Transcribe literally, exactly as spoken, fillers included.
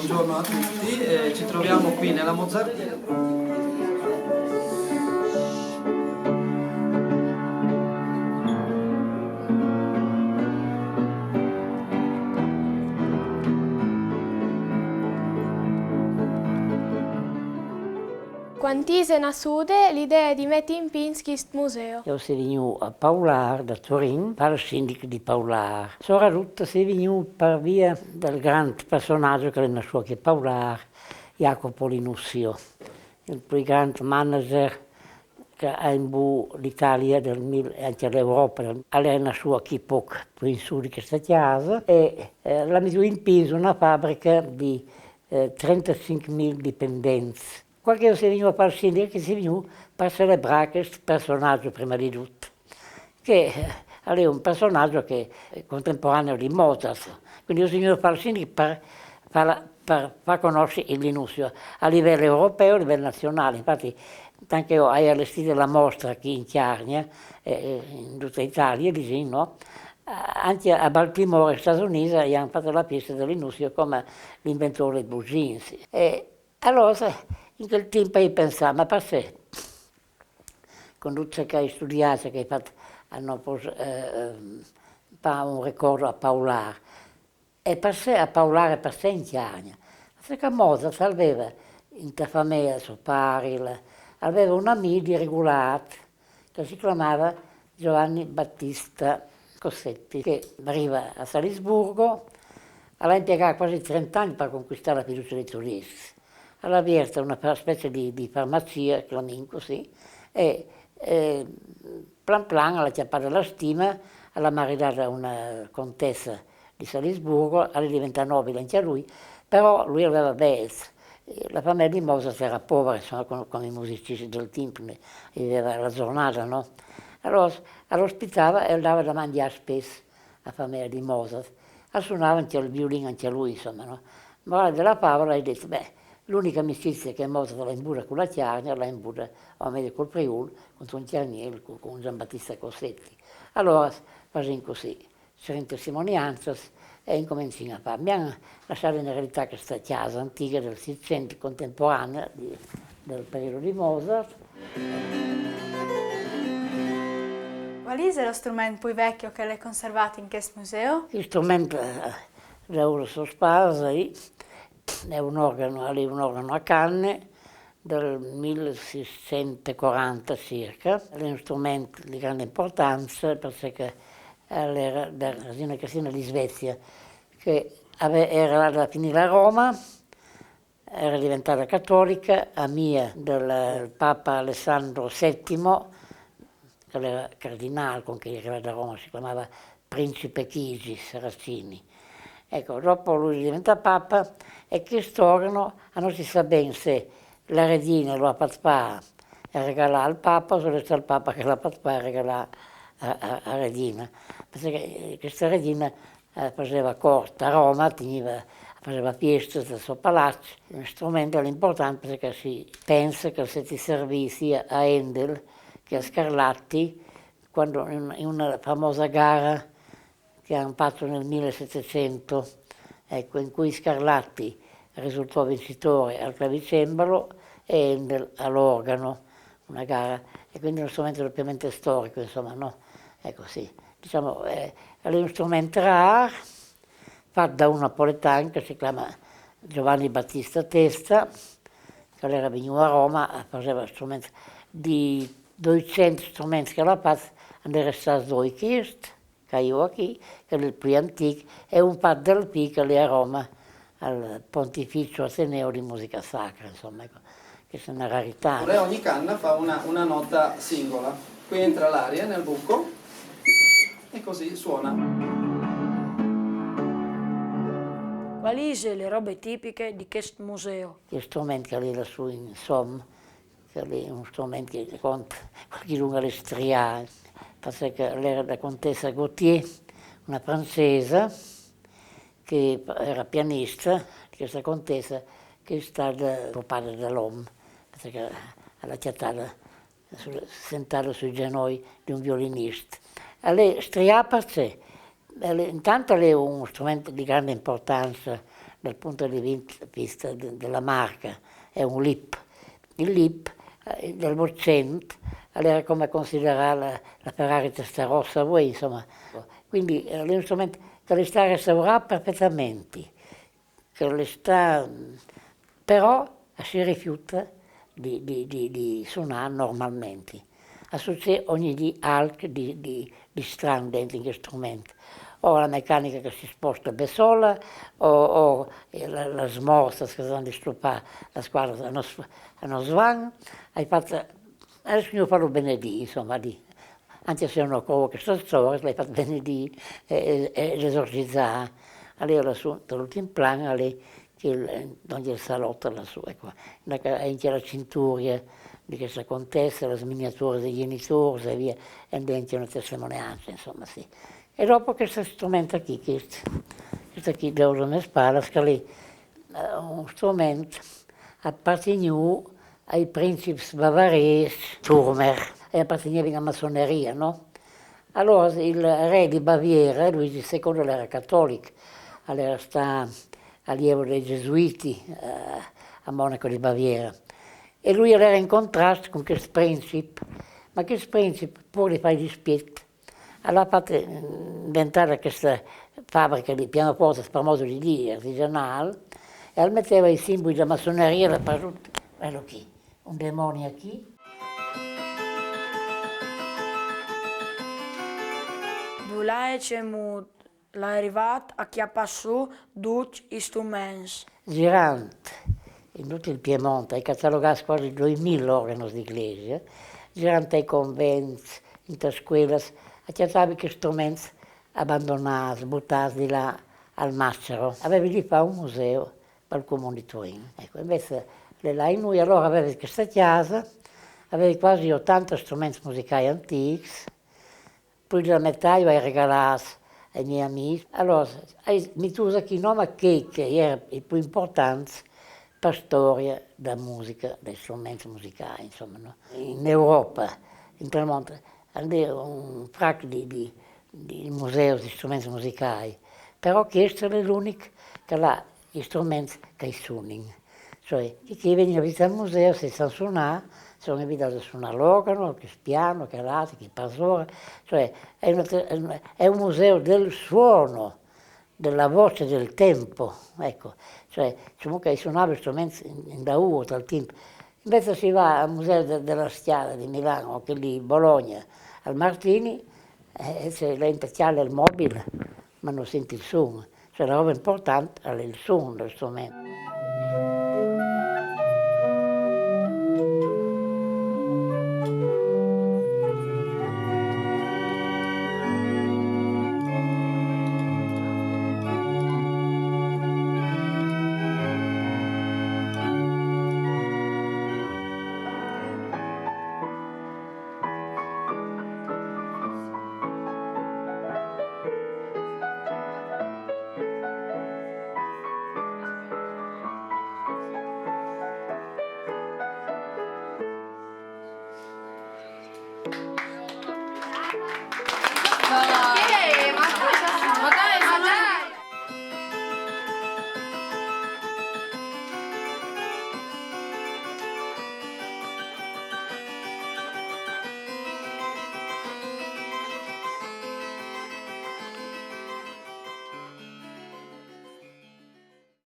Buongiorno a tutti, eh, ci troviamo qui nella Mozartina. Quand ise nassude l'idee di meti in pîts chist museu? Eu si vignût a Paulâr da Turin, fâ il sindic di Paulâr. Soredut si vignût par via dal grant personaç che al è nassût chi a Paulâr, Jacopo Linussio, il plui grant manager che à in bût l'Italia dal mil, e ancje l'Europa. Al è nassût chi pôc plui in sù di chesta cjasa e, eh, al à metût in pîts una fabrica di, eh, trentacinc mil dipendents. Cuant che si vignût a fâ il sindic, si vignût par celebrâ chest personaç prime di dut, che, eh, al è un personaç che, eh, contemporaneu di Mozart. Cuindi si vignût a fâ il sindic par, par, par fâ cognossi il Linussio a livel europeu, a livel nazionâl. Infati, tant che jo o ai alestît la mostra chi in Cjargne, eh, eh, in duta Italia, disìn, no? Ancje a Baltimora, ai Stâts Unîts, i àn fat la fieste dal Linussio come l'inventôr dai bugins. E alore, in chel timp o ai pensât, ma parcè? Cuant che o ai studiât, che o ai fat, a no pos, eh, eh, fâ un ricuart a Paulâr. E parcè a Paulâr e parcè in Cjargne? Parcè che Mozart al veva inta fameie, so pari, al veva un amì di Rigulât, che si clamava Giovanni Battista Cossetti, che al riva a Salisburgo, al à impiegât cuasi trente agns par concuistâ la fiducia dai turiscj. Al à vierta una fa-, specie di, di farmacia, clamìn cussì, e, eh, plan plan al à cjapât la stime, al à maridât una contessa di Salisburgo, al è deventât nobil ancje lui, però lui al veva bêçs. Eh, la fameie di Mozart e jere povare, insome, come, come i musiciscj dal timp, ne, i veva la zornade, no? Alore, al ospitava e al dava da mangjâ spès a fameie di Mozart. Al sunava ancje il viulin ancje lui, insome, no? Morale de favoule, o ai dit, beh, la uniche amicizie che Mozart al à invude cu la Cjargne, al à invude, o mieç, cul Friûl, cuntun cjargnêl, cu, cun Giambattista Cossetti. Alore, fasìn cussì, cjolìn testimoniancis e incomencìn a fâ. Mi àn lassade in ereditât cheste cjase antighe dal Sîscent, contemporanee di, dal periodi di Mozart. Cuâl isal il strument plui vecjo che al è conservât in chest museu? Il strument, eh, daûr a sôs pârs, al è un organ, al è un organ a cane dal mil sîs cent e cuarante circa. Al è un strument di grande impuartance parcè che al jere da resina Cristina di Svezia, che e jere lade a finî a Rome, e jere deventade catoliche, amie dal, dal papa Alessandro settimo, che al jere cardinâl, cuant che e jere lade a Rome si clamave principe Chigi Saracini. Eco, dopo lui al è deventât papa e chest organ, a no si sa ben se la regjine lu à fat fâ e regalâ al papa, o se al è stât il papa che lu à fat fâ e regalâ a, a, a regjine. Parcè che, eh, cheste regjine, eh, faseve cort a Rome, tegnive, faseve fiestis tal so palaç. Un strument impuartant parcè che si pense che al seti servît a Handel che a Scarlatti, cuant in, in una famosa gara che a àn fat nel mil setecent, eco, in cui Scarlatti risultò vincitore al clavicembalo e Handel al organ, una gara, e cuindi un strument dopiamente storic, insome, no? Eco, sì. Disìn, eh, al è un strument râr, fat da un napoletàn che si clame Giovanni Battista Testa, che al jere vignût a Rome, al faseve struments, di doi cent struments che al à fat, a 'nd è restâts doi, chest, che o ai chi, che al è il plui antîc, e un fat dal fi che al è a Rome, al Pontificio Ateneo di Musica Sacra, insome, eco, cheste e je une raritât. Lei ogni canna fa una, una nota singola. Qui entra l'aria nel buco e così suona. Cuâl ise la robe tipiche di chest museu? Chest strument che al è lassù, insome, che al è un strument che, secont cualchidun, al è striât, parcè che al jere da contessa Gautier, une francese, che e jere pianiste, cheste contesse, che e je stade copade dal om, parcè che e à cjatade su-, sentade sui zenoi di un violinist. Al è striât parcè, al è, intant al è un strument di grande impuartance Dal punto di vista de-, della marca, è un lip. Il lip, eh, del Votcent, allora è come considerare la, la Ferrari Testarossa, voi, insomma. Quindi, eh, è un strumento che le sta restaurare perfettamente, che le sta, però si rifiuta di, di, di, di suonare normalmente. A succede ogni dì alc di, di, di strano dentro in quel strumento. O la meccanica che si sposta da sola, o, o, eh, la, la smorza che stanno di stupare la squadra a non, a non svan, hai fatto, adesso io parlo bene di, insomma, di, anche se non ho che sto storia, l'hai fatto bene di, eh, eh, l'esorcizare. Allora, su, l'ultimo piano, lì, che il, eh, donde il salotto lassù, ecco, la ca-, e anche la cintura di questa contessa, la miniatura dei genitori, e via, e dentro una testimonianza, insomma, sì. E dopo questo strumento qui, questo, questo qui, da una spalla, che lì, eh, un strumento appartiene ai principi bavaresi, Turmer, e apparteneva alla massoneria, no? Allora il re di Baviera, Luigi secondo, era cattolico, allora sta allievo dei gesuiti, eh, a Monaco di Baviera. E lui era in contrasto con questo principe, ma questo principe, pur di fare dispetto, allora ha fatto, mm, inventare questa fabbrica di pianoforte, per modo di dire, artigianale, e al metteva i simboli della massoneria dappertutto. Guarda qui, un demonio qui. Dulà e cemût l'hai rivât a cjapâ sù ducj i struments? Girant in tutto il Piemonte, hai catalogato quasi duemila organi di iglesia, girant ai convents, in tas scuelas, a cjatâ che struments abandonâts, butâts di là al macero. Avevi di fâ un museu dal Comune di Turin. Ecco, invece le là in noi, allora avevi questa casa, avevi quasi ottanta struments musicai antics, pui la metà i ai regalâts ai miei amics. Allora, ai mitûts chi nome che, che era i pui importants per storia della musica, dei struments musicai, insomma, no? In Europa, in Piemonte, al è un frac di, di, di museus di struments musicai, però chest al è l'unic che al à i struments che a sunin. Cioè, chi, chi vegnin a visitâ il museu, se a san sunâ, a son invitats a sunâ l'organo, chel piano, chel altri, chel parsora, cioè, è un, è un museu del suono, della voce del tempo, ecco, cioè, comunque a sunava struments indaûr tal timp. Invece si va al Museu de, della Scala di Milano, o chel di Bologna, al Martini, e se la int cjale il mobil, ma no sint il sun. Cioè, la roba importante al è il sun del strument.